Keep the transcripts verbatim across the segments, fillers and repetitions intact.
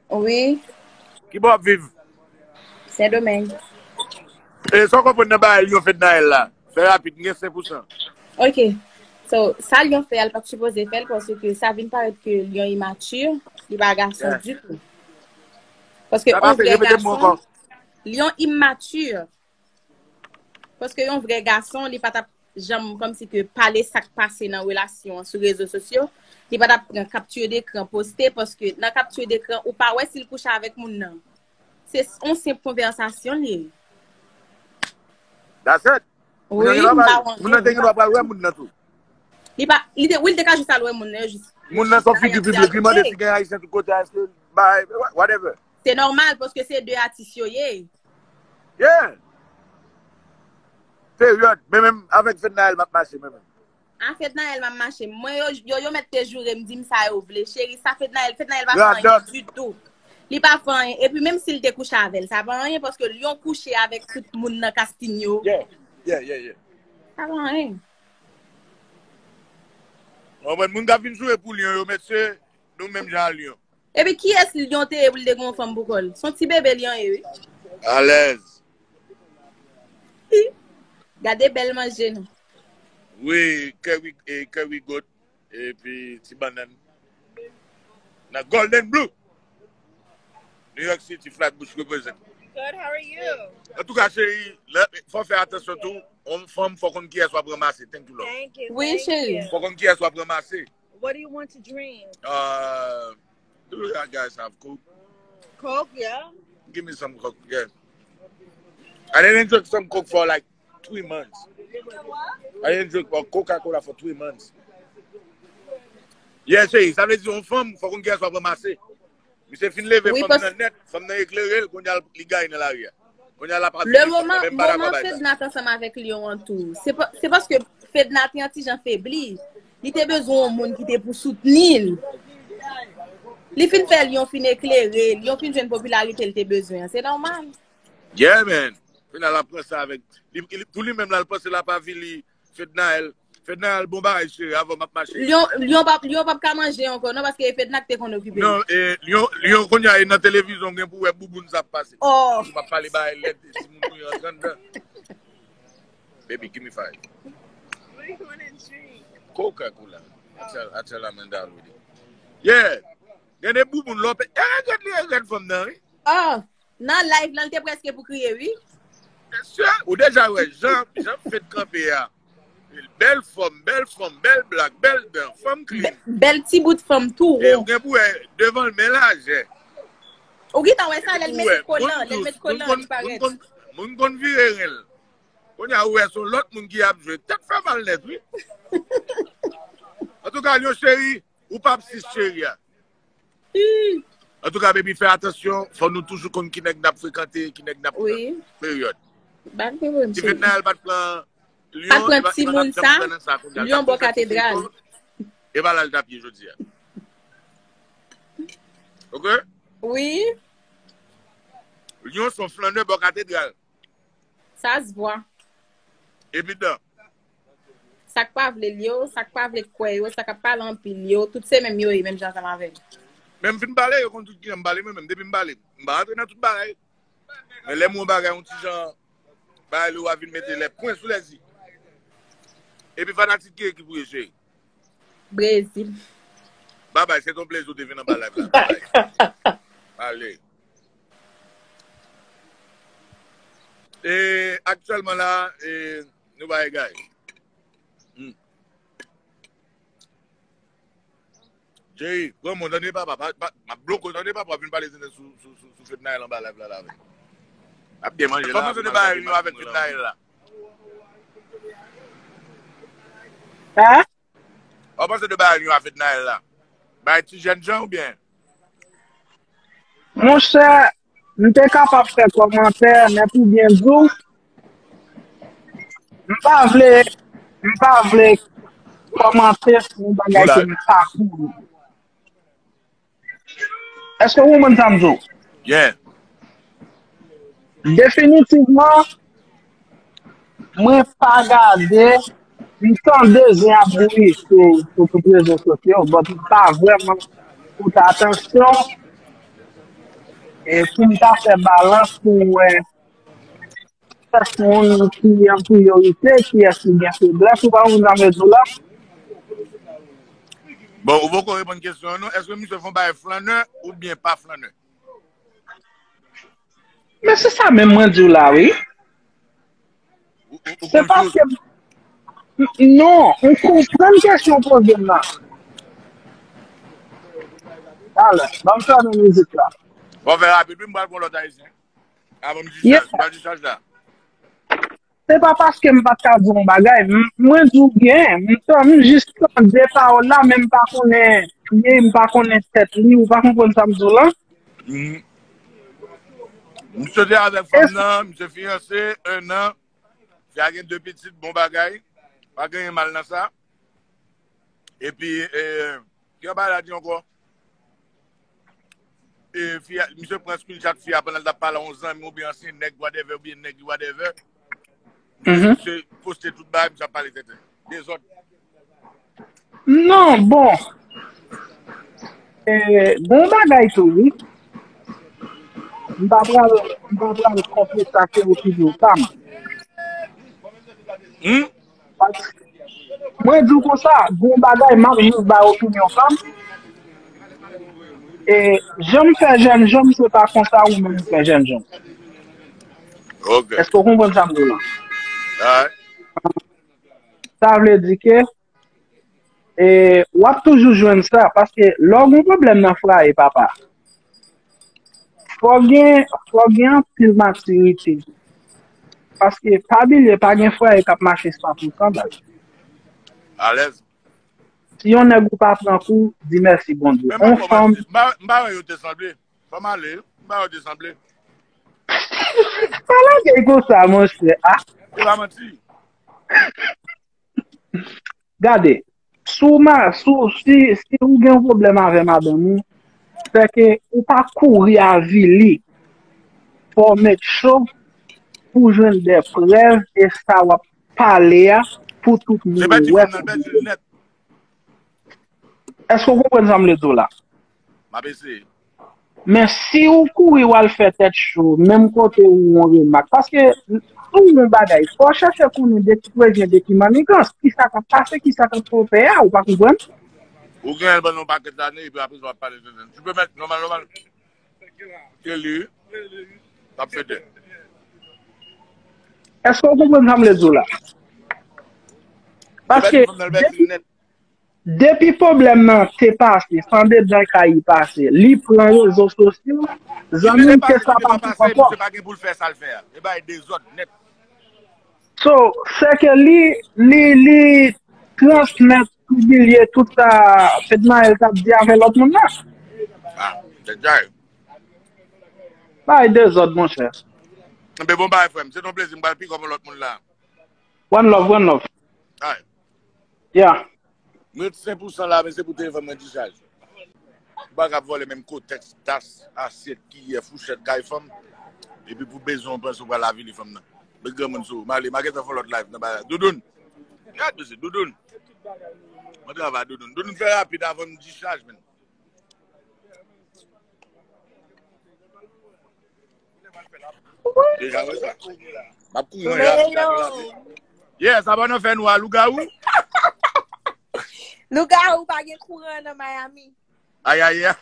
Wi, Ki bò w ap viv? Sendomeng. E sa w konprann nan bagay Lyon Fednaelle la? Fè rapid, m gen senk pousan. Ok. So, sa Lyon fè a, l pa t sipoze fè l, paske sa vin parèt ke Lyon imati, li pa gason ditou. Paske yon vrè gason, Lyon imati. Paske yon vrè gason, li pa t ap janm kòmsi ke pale sa k pase nan relasyon an sou rezo sosyo. Li pa t ap pran kapti dekran poste, paske nan kapti dekran, ou pa wè si l kouche avèk moun nan. Se yon senp konvèsasyon li ye. That's it. Moun nan gen dwa pral wè moun nan tou. Li pa, li te, wi, li te ka jis al wè moun nan, yo jis. Moun nan se yon figi piblik, li mande si gen ayisyen tout kote, èske bay, whatever. Se nòmal, paske se de atis yo ye. Yeah. Peryòd. Men menm avèk Fednaelle m ap mache, men menm. A Fednaelle m ap mache. Mwen, yo, yo, yo mèt te joure m, di m sa yo vle. Cheri, sa Fednaelle, Fednaelle pa fè anyen ditou. Li pa fè anyen. Epi menm si l te kouche avè l, sa pa anyen, paske Lyon kouche avèk tout moun nan casting yo. Yeah, yeah, yeah, yeah. Sa pa anyen. Ou konprann? Moun k ap vin joure pou Lyon yo, mesye, nou menm jan a Lyon. Epi kiyès Lyon te ye pou l te gen yon fanm pou kò l? Se yon ti bebe Lyon ye, wi. Alèz. Gade bèl manje nou. Wi, curry, e, curry goat, epi ti bannann. Nan Golden Blue. New York City, Flatbush represent. Good, how are you? Antouka, cheri, lè, fò fè atansyon tou. Yon fanm, fò konn kiyès w ap ranmase. Thank you, love. Thank you. Wi, thank cheri. you. Fò konn kiyès w ap ranmase. What do you want to drink? Uh, do you guys have Coke? Coke, yeah. Give me some Coke, yeah. I didn't drink some Coke for like three months. I didn't drink a Coca-Cola for three months. Yeah, cheri, sa vle di yon fanm, fò konn kiyès w ap ranmase. Misye fin leve fanm nan nèt, fanm nan eklere l, kounye a li gaye nan lari a. Kounye a l ap ap Le moman, moman Fedna t ansanm avèk Lyon an tou, se pa, se paske Fedna te yon ti jan febli. Li te bezwen yon moun ki te pou soutni l. Li fin fè Lyon fin eklere, Lyon fin jwenn popilarite l te bezwen an. Se nòmal. Yeah, man. Fedna l ap pran sa avèk li, li, pou li menm la, l panse l ap avili Fednaelle. Fednaelle, bon bagay, cheri, avan m ap mache. Lyon, Lyon p ap, Lyon p ap ka manje ankò, non, paske e Fedna ki te konn okipe l. Non, e, Lyon, Lyon kounye a, e nan televizyon, gen pou wè bouboun sa ap pase. Oh. M ap pale bagay lèd, si moun touye antre anndan. Baby, give me five. What do you want to drink? Coca-Cola. I tell, I tell Amanda already. Yeah. Gen de bouboun lòpè. E, gad li, e, gad fanm nan, wi. Oh, nan live lan, l te prèske pou kriye, wi. Mesye, ou deja wè jan, jan Fed kanpe a. Bèl fòm, bèl fòm, bèl blak, bèl dan, fanm clean. Bèl ti bout fanm tou E won. Ou gen pou wè devan l men lajè. Ou gentan wè sa, lè l Ou mete wè, kolan, moun lè l dous, mete kolan, moun li konn, moun parèt. Konn, moun konn vire ren l. Kounye a ou wè se yon lòt moun ki ap jwe. Tèt fè mal nèt, wi. Antouka, Lyon cheri, ou p ap sis cheri a. Antouka, baby, fè atansyon. Fò nou toujou konn ki nèg n ap frekante, ki nèg n ap pran. Wi. Peryòd. Bak li wè m Si cheri. Fednaelle pa t pran Lyon, Pa t pran e pa- ti e pa moun t ap sa, pran nan sa kounye a. Lyon bò katedral. E pa la l t ap ye jodi a. Ok? Wi, Lyon se yon flannè bò katedral. sa se vwa. Evidan. Sa k pa vle l yo, sa k pa vle kwè yo, sa k ap pale anpil yo, tout se menm yo ye, menm jan ansanm avè m. Men m fin pale, yo konn tout kijan m pale, mwen menm. Depi m pale, m pa rantre nan tout bagay. Men lè m wè yon bagay, yon ti jan, bagay, lè w a vin mete lè pwen sou lè zi. Epi fanatik ki ekip ou ye, cheri? Brezil. Babay, se ton plezi w te vin anba live la. Babay. Ale. E aktyèlman la, e, nou bay gay. Hmm. Jay, granmoun, tande papa, pa, pa, m ap bloke w, tande papa, w ap vin pale tenten sou, sou, sou, sou Fednaelle anba live la, la, avè. Ap gen manje la. Kòman se te bay nou avèk Fednaelle la? Hein? Ou panse de bagay nou a Fednaelle la? Bay ti jèn jan oubyen? Monchè, m te kapab fè kòmantè, men pou byen di w, m pa vle, m pa vle kòmante sou yon bagay ke m pa konnen. Èske w konprann sa m di w? Yeah. Definitivman, mwen pa gade, m tande zen ap bouyi sou, sou tout rezo sosyo, but m pa vrèman pote atansyon E pou m ta fè balans pou m wè kiyès moun ki an priyorite, kiyès ki gen feblès, ou pa konn sa m vle di w la? Bon, ou poko reponn kesyon an non. Èske misye fè yon bagay flannè oubyen pa flannè? Men se sa menm mwen di w la, wi. Se paske. Non, ou konprann kesyon w poze m nan. Talè, ban m fèmen mizik la. Bon, fè rapid, wi, m pral pran lòt ayisyen. Avan m dichaj, m pral dichaj la. Se pa paske m pa t ka di yon bagay. Mwen di w byen, m jis tande pawòl la, men m pa konnen li, m pa konnen tèt li, ou pa konprann sa m di w la? Misye te avèk fanm nan, misye fiyanse, en an. Fi a gen de pitit, bon bagay. Pa gen anyen mal nan sa. Epi, e, ki anba la di ankò? E, fi a, misye pran screenshot fi a pandan l t ap pale a yon zanmi oubyen ansyen nèg whatever oubyen nèg whatever. Misye poste tout bagay, misye ap pale tenten. Dezòd. Non, bon. E, bon bagay tou, wi. M pa pral, m pa pral konplete sa ke opinyon pa m. Mwen di w konsa, bon bagay, m ap jis bay opinyon pa m. E jan m fè jèn jan m, se pa konsa ou menm ou fè jèn jan m. Èske w konprann sa m di w la? Sa vle di ke e, w ap toujou jwenn sa, paske lè w gen pwoblèm nan fwaye, papa, fò gen, fò gen anpil matirite. Paske, pa bliye, pa gen fwaye k ap mache san pou san, baz. Alèz. Si yon nèg ou pa pran kou, di mèsi Bondye. On fanm. M pa wè yo te sanble. Fò m ale. M pa wè yo te sanble. Pa lage l konsa, monchè. Ah. Se pa manti. Gade, si w ma, si, si, si ou gen yon pwoblèm avè madanm ou, fè ke ou pa kouri avili. Fò w make sure pou w jwenn de prèv e sa w ap pale a pou tout moun wè. Èske w konprann sa m vle di w la? M ap eseye. Men si w kouri w al fè tèt cho, menm kote ou yon remak, paske tou yon bagay, fò w chèche konnen de ki prezyen, de ki mannigans, kisa k ap pase, kisa k ap twonpe a, ou pa konprann? Ou genyen l pandan yon pakèt lane, epi apre sa w ap pale tenten. Tu peux mettre normal, normal. Ke li, t ap fete. Èske w konprann sa m vle di w la? Paske depi Depi pwoblèm nan te pase, san de blan kay li pase, li pran rezo sosyo, zanmi m ke sa pa fèt ankò. Misye pa gen pou l fè sa l fè a. E bay dezòd nèt. So, sèke li, li, li transmèt, pibliye tout sa Fednaelle t ap di avè lòt moun nan. Ah, se djay. Bay dezòd, monchè. Enben bon bagay, frè m. Se yon plezi, m pral pikòp yon lòt moun la. One love, one love. Ay. Yeah. M ret sen pou san la, men se pou telefòn mwen dichaj. M pa ka vòlè menm kotèks, tas, asyèt, kiyè, fouchèt, kay fanm. Epi pou bezwen w panse w pral avili fanm nan. Met granmoun sou ou. M ale, m a gentan fè yon lòt live nan bagay la. Doudoun. Gad mesye, Doudoun. Mwen travay Doudoun. Doudoun fè rapid avan m dichaj, menn. Deja wè sa. M ap kouri nan yas la pou lave. Yeah, sa pa nan fè nwa, lougawou. Lougawou pa gen kouran nan Miami. Ayayay.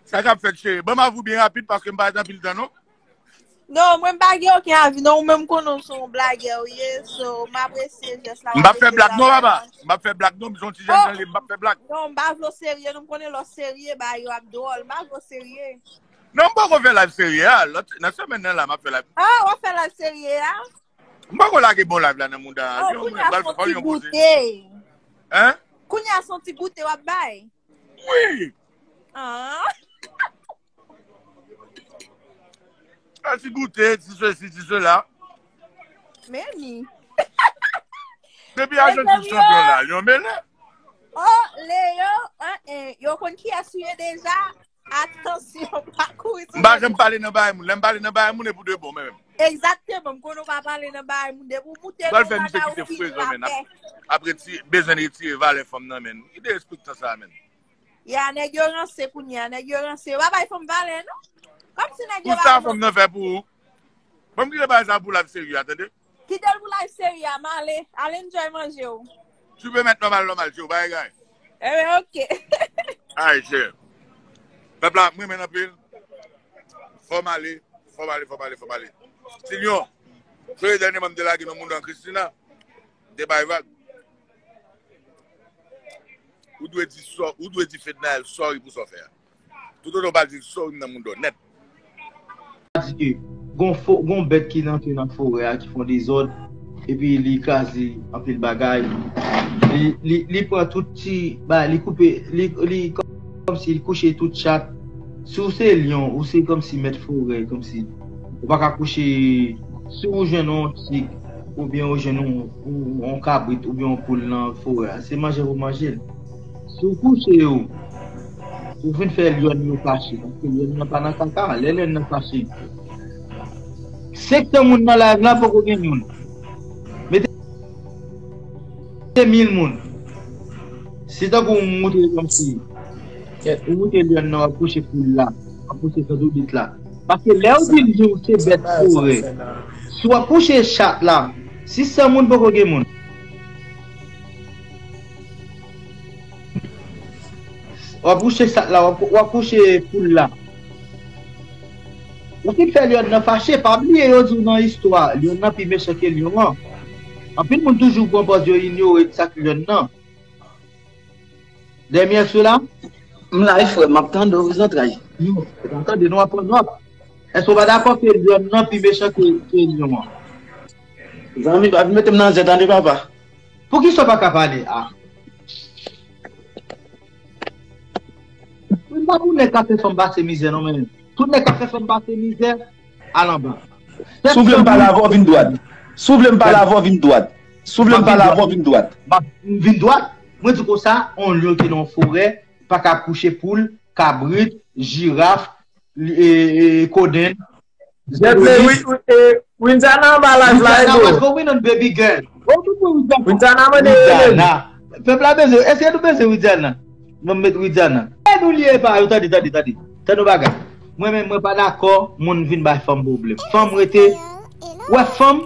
Sa k ap fèt cheri? Ban m avou byen rapid paske m pa gen anpil tan non. Non, mwen m pa gen okenn avi non, ou menm konnen w se yon blagè ou ye, so m apresye jès la. M p ap fè blag non papa. M p ap fè blag non, m se yon ti jèn jan li, m p ap fè blag. Non, m pa vle w serye, nou m konnen lè w serye, bagay yo ap dwòl, m pa vle w serye. Non, m poko fè live serye a, nan semèn nan la m ap fè live. Ah, w ap fè live serye a? M poko lage bon live la nan mouda a. Oh, kounye a se yon ti goute. Hein? Kounye a se yon ti goute w ap bay. Wi! Ah. Ti goute, ti sesi, ti sela. Men ni. Depi a jwenn ti chanpyon la, yo mele. Oh, Leo, eh, eh, yo konn kiyès ou ye deja? Atansyon, pa kouri sou. M pa janm pale nan bagay moun. Lè m pale nan bagay moun, e pou de bon, men menm. Egzakteman, m konnen w pa pale nan bagay moun. Depi w moute nan yon bagay, ou fini lapè. Apre ti bezwen retire valè fanm nan, men. Ki derespektan sa, men. Ya, nèg yo ranse kounye a, nèg yo ranse. Yo pa bay fanm valè, non. Kòmsi nèg yo pa sa fanm nan fè pou ou? Ban m kite bagay sa pou live serye a, tande. Kite l pou live serye a, m ale. Al enjoy manje w. Tu peux mettre normal, normal, Joe, bagay. Ebyen, oke. Ay, chè. Pèp la, m renmen anpil. Fò m ale, fò m ale, fò m ale, fò m ale. Tilyon, soyez dènye m te lage nan moun an Christina. M te bay vag. Ou dwe di sò, ou dwe di Fednaelle sorry pou sa w fè a. Toutotan w pa di l sorry m nan moun dò nèt. Sa di ke gon fo, gon bèt ki rantre nan forè a, ki fè yon dezòd, epi li kraze anpil bagay. Li, li, li pran tout ti, ba, li koupe, li, li kòmsi li kouche tout chat. Si w se lyon, ou se kòmsi mèt forè, kòmsi ou pa ka kouche, si w jwenn yon tig, oubyen w jwenn yon, yon, yon kabrit, oubyen yon poul nan forè a, se manje pou manje l. Si w kouche yo, ou vin fè lyòn yo fache, paske lyòn nan pa nan kaka, lè lyòn nan fache. Senk san moun nan live la, poko gen moun. Mete mil moun. Se tankou w moute kòmsi. Ou moute lyòn nan, w ap kouche poul la, w ap kouche sanzoulit la. Paske lè w di l, di w se bèt forè. Si w ap kouche chat la, sis san moun poko gen moun. W ap kouche chat la, w ap, w ap kouche poul la. Ou fin fè lyòn nan fache, pa bliye yo di w nan istwa, lyòn nan pi mechan ke lyon an. Anpil moun toujou pran pòz yo inyore sa k lyòn nan. Dèmyè sou la? M la, wi, frè, m ap tande w, wi, zantray. Non, m ap tande, nou ap pran nòt. Èske w pa dakò ke lyòn nan pi mechan ke, ke lyon an? Zanmi, pa vin mete m nan zè, tande, papa. Poukisa w pa ka pale a? Mwen pa pou nèg k ap fè fanm pase mizè, non, men tout nèg k ap fè fanm pase mizè, al anba. Si w vle m pale avè w, vin dwat. Si w vle m pale avè w, vin dwat. Si w vle m pale avè w, vin dwat. M ap vin dwat. Mwen di konsa, yon lyon ki nan yon forè pa ka kouche poul, kabrit, jiraf, e, e, kodenn. Jèt le, wi, wi, e, Widiana anba live la, Widiana, what's going on, baby girl? Widiana mande rele. Pèp la bezwen, èske nou bezwen Widiana? Mwen met Widiana. E nou li e pa yo, tande, tande, tande. Tande yon bagay. Mwen menm, mwen pa dakò moun vin bay fanm pwoblèm. Fanm rete, wè fanm,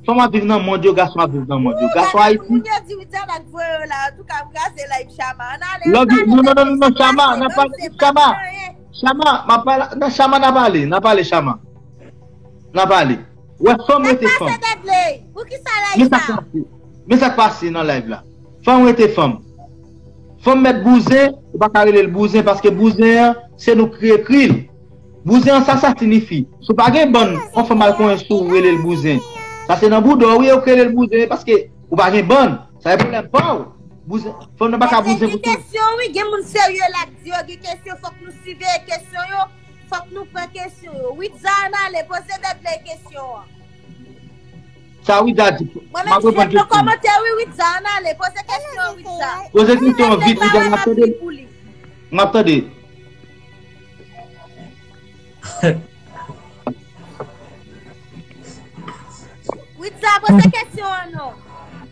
fanm ap viv nan mond yo, gason ap viv nan mond yo. Gason Ayiti. Moun yo di Widiana k voye yo la, antouka, m kraze live Chama. Ann ale, ann ale, non, non, non, non, non, Chama, n ap pale, Chama. Chama, m ap pale, nan Chama n ap pale, n ap pale Chama. N ap pale. Wè fanm rete fanm. Sa k pase, Dudley? Poukisa live la? Men sa k pase. Men sa k pase nan live la. Fanm rete fanm. Fanm mèt bouzen, ou pa ka rele l bouzen paske bouzen an, se nou ki ekri l. Bouzen an, sa sa siyifi? Si w pa gen bann, yon fanm al konyen sou ou, rele l bouzen. Sa se nan bouda w, wi, yo k rele l bouzen, paske ou pa gen bann. Sa e pwoblèm pa w. Bouzen, fanm nan pa ka bouzen pou tou. Gen kesyon, wi, gen moun serye la k di yo gen kesyon, fòk nou siveye kesyon yo, fòk nou pran kesyon yo. Widiana, ale, poze Dudley kesyon an. Sa Widza di, m ap reponn kesyon. Mwen menm, m ap reponn kesyon. Kòmantè, wi, Widza, ann ale, poze kesyon, Widza. Poze kesyon an vit, Widza, m ap tande. M ap tande. Widza, poze kesyon an non.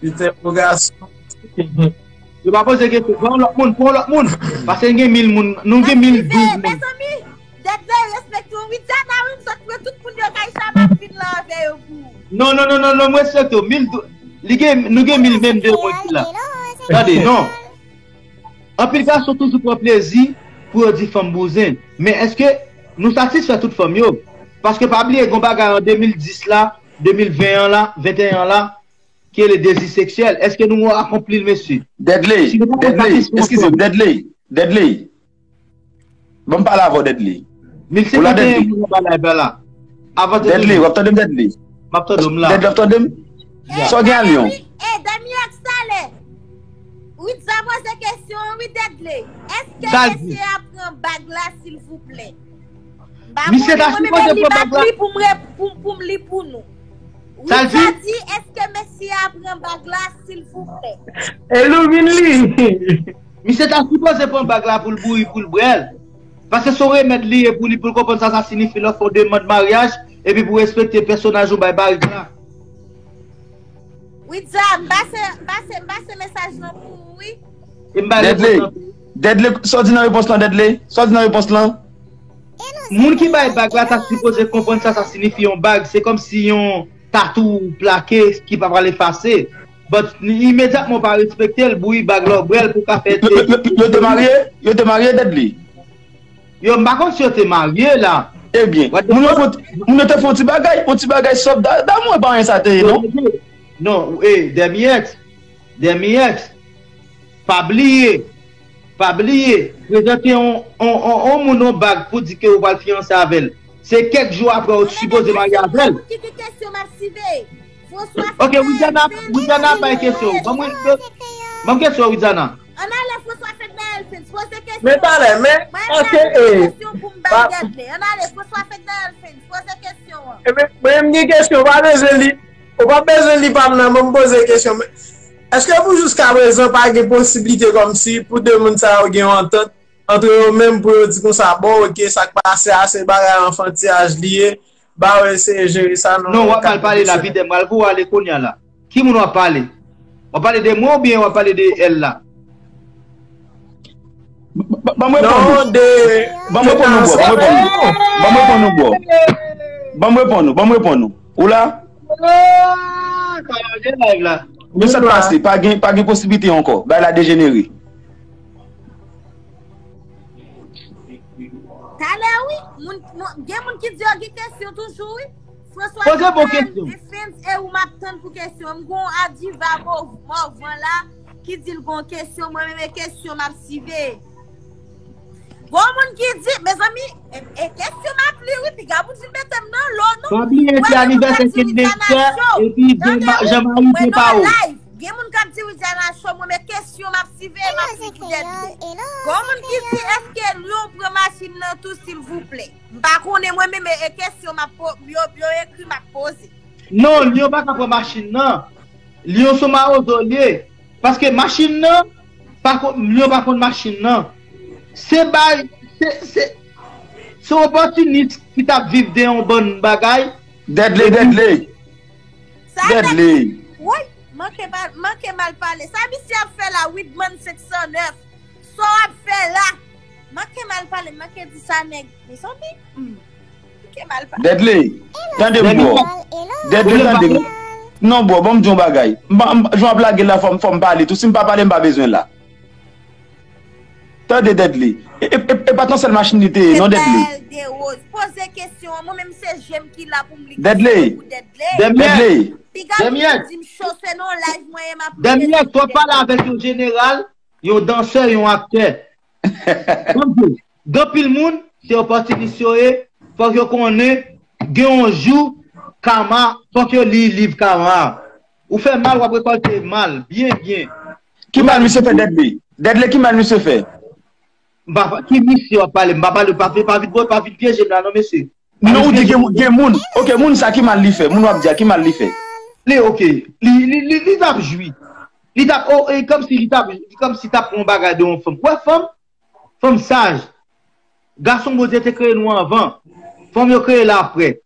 Entèwogasyon. Yo pa poze kesyon. Pran lòt moun, pran lòt moun. Paske n gen mil moun, nou gen mil douz moun. Mezanmi, Dudley, respekte w. Widiana, wi, m sot pran tout moun yo kay Chama ap vin la avè yo pou ou. Non, non, non, non, non, m respekte w. Mil douz, li gen, nou gen mil vennde moun ki la. Tande, non. Anpil gason toujou pran plezi pou yo di fanm bouzen. Men èske nou satisfè tout fanm yo? Paske pa bliye, gen yon bagay an de mil dis la, de mil ven an la, venteyen an la, ki rele dezi seksyèl. Èske nou akonpli l, mesye? Dudley, Dudley, eskize m, Dudley, Dudley. Ban m pale avè w, Dudley. Mil senkanteyen moun anba live la. Avan Dudley, w ap tande m, Dudley? M ap tande w, m la. Dudley, w ap tande m? Sa w gen a Lyon? E, Dudley, Widza poze kesyon an, wi, Dudley. Èske mesye a pran bag la, silvouplè? Misye ta sipoze pran bag la. Pou m re-, pou, pou m li pou nou. Sa l di? Widza di, èske mesye a pran bag la, silvouplè? Ilumine li. Misye ta sipoze pran bag la pou l bouri, pou l bwè l. Paske se yon remèd li ye pou li, pou l konprann sa sa siyifi lè w fè yon demann maryaj, epi pou w respekte pèsonaj ou bay barik la. Widza, m pase, m pase, m pase mesaj lan pou ou, wi. E m bay repons lan tou. Dèdle, sa w di nan repons lan, Dèdle? Sa w di nan repons lan? Moun ki bay bag la ta sipoze konprann sa sa siyifi yon bag. Se kòmsi yon tatou plake ki pa pral efase. But imedyatman w pa respekte l, bouyi bag la w bwè l pou w ka fè. Yo te marye? Yo te marye, Dèdle? Yo, m pa konn si yo te marye la. Ebyen, moun yo te fè yon ti bagay, yon ti bagay sòf damou, e pa anyen sa te ye, non? Non, e, Dèmiyèks, Dèmiyèks, pa bliye, pa bliye, prezante yon, yon, yon, yon moun yon bag pou di ke ou pral fiyanse avè l. Se kèk jou apre ou sipoze marye avè l. Ki gen kesyon m ap sive. François. Ok, Widiana, Widiana bay kesyon. Ban mwen kesyon, Widiana. Ann ale François fèk Dayèl Fens, poze kesyon. Men talè, men, èske e. Kesyon pou m bay Dèdle. Ann ale François fèk Dayèl Fens, poze kesyon an. Ebyen, mwen menm gen kesyon, ou pa bezwen li. Ou pa bezwen li pa m nan, mwen m poze kesyon. Men, èske pou jiska prezan pa gen posiblite kòmsi pou de moun sa yo gen yon antant antre yo menm pou yo di konsa, bon, ok, sa k pase a, se bagay anfantiyaj li ye, ba yo eseye jere sa nan yon kad pwofesyonèl. Non, w ap mal pale la, Pidè, m pral voye w ale kounye a la. Ki moun w ap pale? W ap pale de mwen oubyen w ap pale de èl la? Ban m reponn ou. Ban m reponn ou, bro. Ban m reponn ou. Ban m reponn ou, bro. Ban m reponn ou, ban m reponn ou. Ou la? Sa yo gen live la. Men sa k pase, pa gen, pa gen posiblite ankò. Bagay la dejenere. Talè wi, moun, moun, gen moun ki di yo gen kesyon toujou wi. François Poze bon kesyon. Defense e ou m ap tann pou kesyon. M gon adiva morvan la ki di l gon kesyon, mwen menm e kesyon m ap sive. Gon moun ki di, mezanmi, e, e kesyon m ap li wi, piga moun vin mete m nan lo non. Pa bliye se anivèsè Kendrick fè, epi Jean-Marie se pa ou. Gen moun k ap di Widiana Show, mwen men kesyon m ap sive, m ap li pou Dèdle. Gon moun ki di èske Lyon pran machin nan tou silvouplè? M pa konnen mwen menm e kesyon m ap yo, yo ekri m ap poze. Non, Lyon pa ka pran machin nan. Lyon se yon mawozo li ye. Paske machin nan, pa konn, Lyon pa konn machin nan. Se bay, se, se, se opòtinis ki t ap viv de yon bann bagay. Dèdle, Dèdle. Sa Dèdle. Woy, manke mal, manke mal pale. Sa misye ap fè la, Widman senk san nèf? Sa w ap fè la? Manke mal pale, manke di sa nèg. Mezanmi. Hmm. Manke mal pale. Dèdle, tande m bro. Dèdle, tande m. Non bro, ban m di yon bagay. M pa, m, jan w ap lage la, fò m, fò m pale tou. Si m pa pale, m pa bezwen la. Tande Dèdle. E, e, e, e pa t yon sèl machin li te ye, non Dèdle. Poze kesyon an, mwen menm se je m ki la pou m li kesyon pou Dèdle. Dèdle. Piga pou di m cho se nan live mwen ye m ap li. Dèdle, twò pale avèk yon jeneral, yon dansè, yon aktè. Gen anpil moun, se opòtinis yo ye, fòk yo konnen, gen yon jou, kama, fòk yo li liv kama a. Ou fè mal, w ap rekòlte mal, byen, byen. Ki mal misye fè Dèdle? Dèdle, ki mal misye fè? M pa, ki misye w ap pale? M pa pale, pa, pa vin, pa vin pyeje m la non, mesye. Non, ou di gen, gen moun. Ok, moun sa ki mal li fè? Moun w ap di a, ki mal li fè? Li, ok. Li, li, li, li t ap jwi. Li t ap, oh, e kòmsi li t ap, kòmsi t ap pran yon bagay de yon fanm. Ou wè fanm? Fanm saj. Gason Bondye te kreye nou anvan. Fanm yo kreye la apre.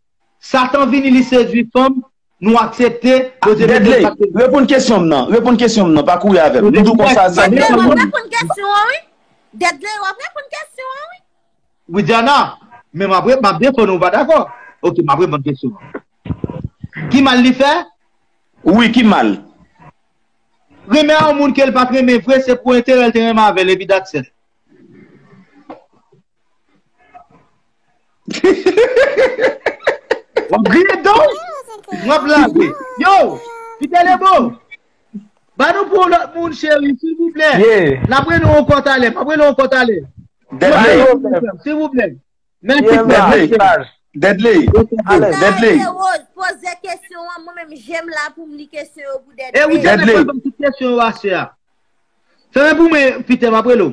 Satan vini, li sedwi fanm, nou aksepte, Bondye mete nou pa te. Dèdle, reponn kesyon m nan, reponn kesyon m nan, pa kouri avè m. M di w konsa, sa gen moun. Reponn kesyon an wi. Dèdle, w ap reponn kesyon an wi. Widiana, men m ap, m ap defann ou, ou pa dakò. Ok, m ap reponn kesyon an. Ki mal li fè? Wi, ki mal? Renmen a yon moun ke l pa t renmen vre, se pou enterè l te renmen avè l, epi that's it. W ap griyen do w, w ap lage. Yo, Pita Lebo, ba nou pou yon lòt moun, cheri, silvouplè. N ap rele w ankò talè, m ap rele w ankò talè. Dèdle. Silvouplè. Mèsi frè. Dèdle. Dèdle. Poze kesyon an, mwen menm je m la pou m li kesyon yo pou Dèdle. E Widiana pral ban tout kesyon yo aswè a. Fèmen pou mwen, Pita, m ap rele w.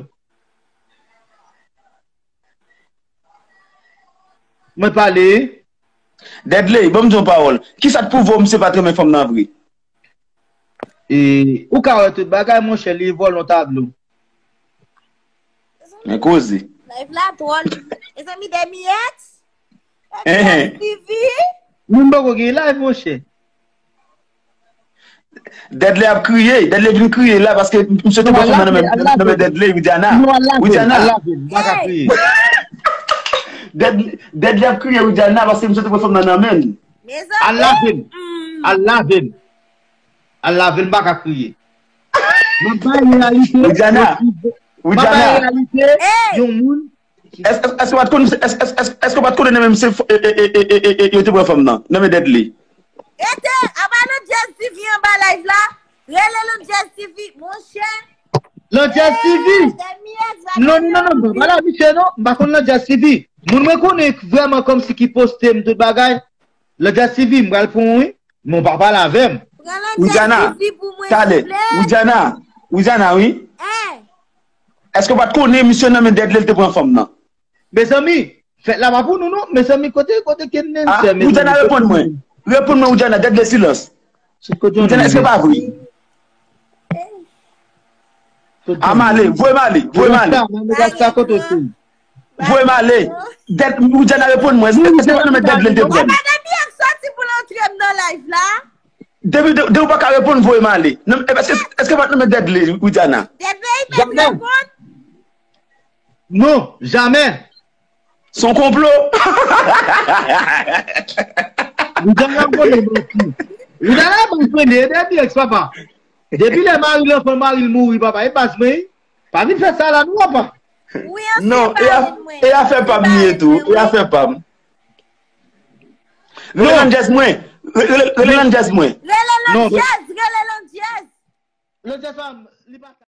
Mwen pale. Dèdley, ban m di w yon pawòl. Kisa k pwouve w misye pa t renmen fanm nan vre? E, ou ka wè tout bagay, monchè, li vòlè yon tablo. Men koze. Live la dwòl. Mezanmi, Dèmiyèks. Dèmiyèks T V. Moun poko gen live, monchè. Dèdley ap kriye, Dèdley vin kriye la paske misye te pran fanm nan nan men Dèdley, Widiana. Widiana. Dèdley ap kriye, Widiana, paske misye te pran fanm nan nan men l. Al lave m. Al lave m. Al lave m, m pa ka kriye. M ap bay reyalite. Widiana. M ap bay reyalite yon moun. Èske w pa t konnen, èske w pa t konnen nan men misye yo te pran fanm nan? Nan men Dèdley. Ete, apa Landjèz T V anba live la? Rele Landjèz T V, monchè. Landjèz T V. Non, non, non, non, m pa pale a misye non. M pa konn Landjèz T V. Moun mwen konnen vrèman kòmsi ki poste m tout bagay. Landjèz T V, m pral pran w wi. Men w pa pale avè m. Widiana, talè. Widiana, Widiana, wi. Èske w pa t konnen misye nan men Dèdley l te pran fanm nan? Mezanmi, fèt la pa pou nou non. Mezanmi, kote kote Kennense? Ah, Widiana, reponn mwen. Reponn mwen, Widiana, Dèdley, silans. Widiana, èske pa vre? A m ale, voye m ale, voye m ale. Voye m ale. Widiana, reponn mwen. Èske pa t nan men Dèdley l te pran? Depi ou pa ka reponn, voye m ale. Èske pa t nan men Dèdley, Widiana? Non, jamè. Se yon konplo. Widiana ap vole manti. Widiana ap vole, e dènye eks papa. Depi lè mari l anfan, mari l mouri, papa, e baz mwen. Pa vin fè sa la non, papa. Non, e afè pa m li ye tou. E afè pa m. Rele Landjèz mwen. Rele Landjèz mwen. Rele Landjèz, rele Landjèz. Landjèz pa m, li pa